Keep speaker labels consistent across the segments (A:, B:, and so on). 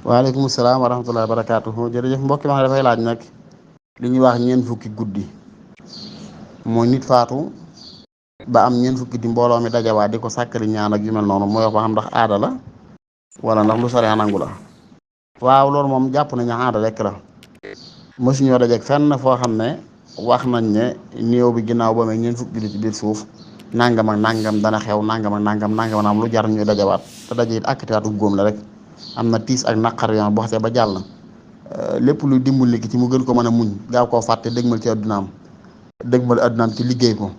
A: waaleykum salaam wa rahmatullahi wa barakaatuhu. Jërëjëf mbokki ma dafay laaj nag li ñuy wax ñeent fukki guddi mooy nit faatu ba am ñeent fukki di mbooloo mi dajawaat di ko sàkkali ñaan ak yu mel noonu mooy wax ba xam ndax aada la wala ndax lu sore nangu la. waaw loolu moom jàpp nañu aada rek la mësuñoo dajeeg fenn foo xam ne wax nañ ne néew bi ginnaaw ba may ñeent fukki di ci biir suuf nangam ak nangam dana xew nangam ak nangam naam lu jar ñuy dajawaat te daje it akkitaatu góom la rek. am na tiis ak naqar yoon boo xasee ba jàll lépp luy dimbali ki ci mu gën ko mën a muñ gaaw koo fàtte dëgmal ci addunaam ci liggéey ko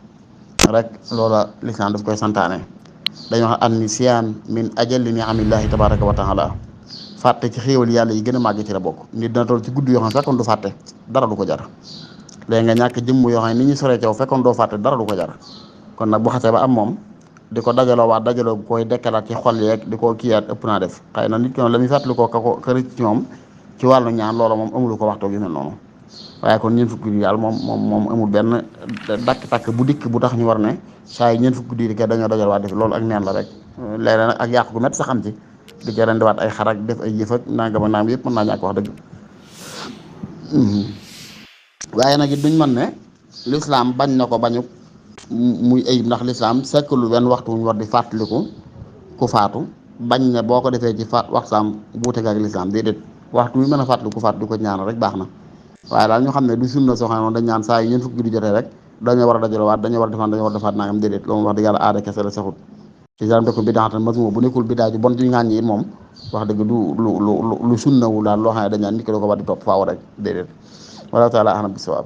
A: rek loola lislaam daf koy santaane. dañoo wax an nisyaan min ajalli ni'amillahi tabaraka wa taala fàtte ci xéewal yàlla yi gën a màgg ci la bokk. nit dina toll ci guddi yoo xam ne fekkoon du fàtte dara du ko jar léegi nga ñàkk jëmm yoo xam ne ni ñuy soree caw fekkoon doo fàtte dara du ko jar kon nag bu xasee ba am moom di ko dajaloo waat dajaloo koy dekkalaat ci xol yeeg di ko kiiyaat ëpp naa def xëy na nit ki moom la muy fàttali ko ka rëcc ci moom ci wàllu ñaan loola moom amulu ko waxtoo gi mel noonu waaye kon ñeent fukki di daal moom amul benn dakk-takk bu dikk bu tax ñu war ne saa yi ñeent fukki di ke dañoo dajal waat def loolu ak neen la rek léeg-léeg nag ak yàqu gu métti sax am ci di ca rendiwaat ay xarak def ay yëf ak nangam ak nangam yëpp mën naa ñàkk wax dëgg waaye nag it duñ mën ne lislaam bañ na ko bañu muy ayib ndax lislaam sekkalu benn waxtu wuñ war di fàttaliku ku faatu bañ ne boo ko defee ci waxtaam buute ak lislaam déedéet waxtu wi mën a fàttaliku ku faatu di ko ñaanal rek baax na waaye daal ñu xam ne du sunna soo xam ne moom dañ ñaan saa yi ñeent fukki di jotee rek dañoo war a dajalewaat dañoo war a defaat nangam déedéet loolu wax dëgg yàlla aada kese la saxut ci jaram ko bidaatan masuma bu nekkul bidaa ji bon ci ngaan ñi it moom wax dëgg du lu sunnawu daal loo xam ne dañ ñaan nit ki da ko war di topp faaw rek déedéet wala taala ahna bi sawaab